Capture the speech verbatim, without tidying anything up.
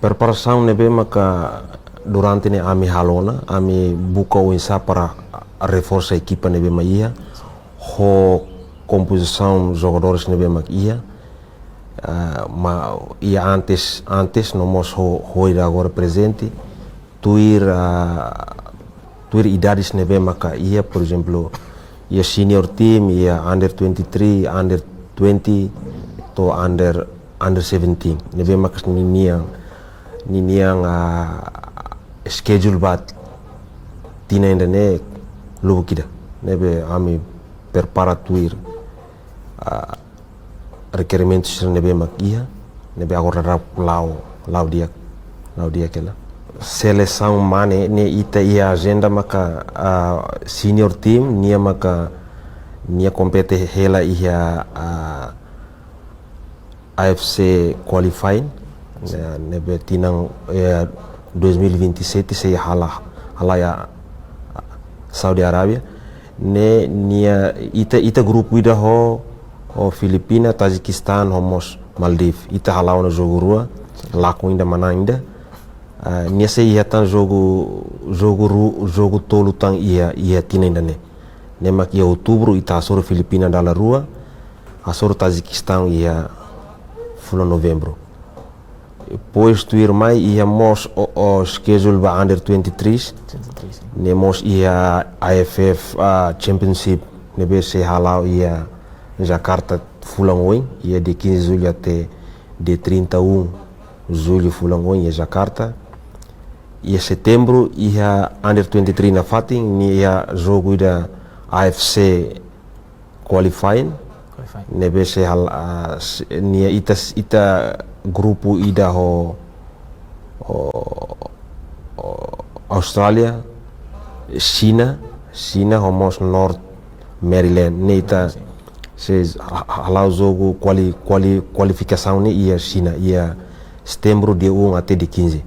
Preparasaun ne'ebé maka durante ne'e ami halo ona, ami buka oinsá para reforsa ekipa ne'ebé mak iha, ho kompozisaun jogadores ne'ebé mak iha, ah, mak iha antes, antes no mós ho, ho ida agora prezente, tuir, ah, tuir idades ne'ebé maka iha, por ezemplu, iha senior team, iha under twenty-three, under twenty, to'o under, under seventeen. Ne'ebé maka ninian, ninian, ah, schedule ba tinan ida-ne'e lubuk ida. Ne'ebé ami prepara tuir, ah, rekerimentu sira ne'ebé mak iha, ne'ebé agora daudaun la'o, la'o di'ak, la'o di'ak hela. Selesaun mane ne'e ita iha ajenda maka, ah, senior team, nia maka, nia kompete hela iha, ah, A F C qualifying, ya, ne'ebé tinan, eh, dois mil e vinte e sete sei hala'o, hala'o iha Saudi Arabia. Ne'e nia ita, ita grupu ida ho, ho Filipina, Tajikistan, ho mós Maldive. Ita hala'o ona jogu rua, lakon ida manán ida. Ah, nia sei iha tan jogu, jogu ru-, jogu tolu tan iha, iha tinan ida-ne'e. Ne'e mak iha outubru ita hasoru Filipina dala rua, hasoru Tajikistan iha fulan novembru. Depois tuirmai iha mós o, o schedule ba under twenty-three, twenty-three, sin. Ne'e mós iha A F F, ah, Championship, ne'ebé sei hala'o iha Jakarta fulan oin, iha dia quinze julho até dia trinta e um julho fulan oin iha Jakarta. Iha setembru iha under twenty-three nafatin, nia iha jogu ida A F C qualifying. Qualifying. Ne'ebé sei hal-, ah, se-, nia ita, ita grupu ida ho, ho, ho Austrália, Xina, Xina ho mós North Maryland. Ne'e ita, sin, sei ha-, ha-, hala'o jogu kuali-, kuali-, kualifikasaun ne'e iha Xina, iha setembru dia um até dia quinze.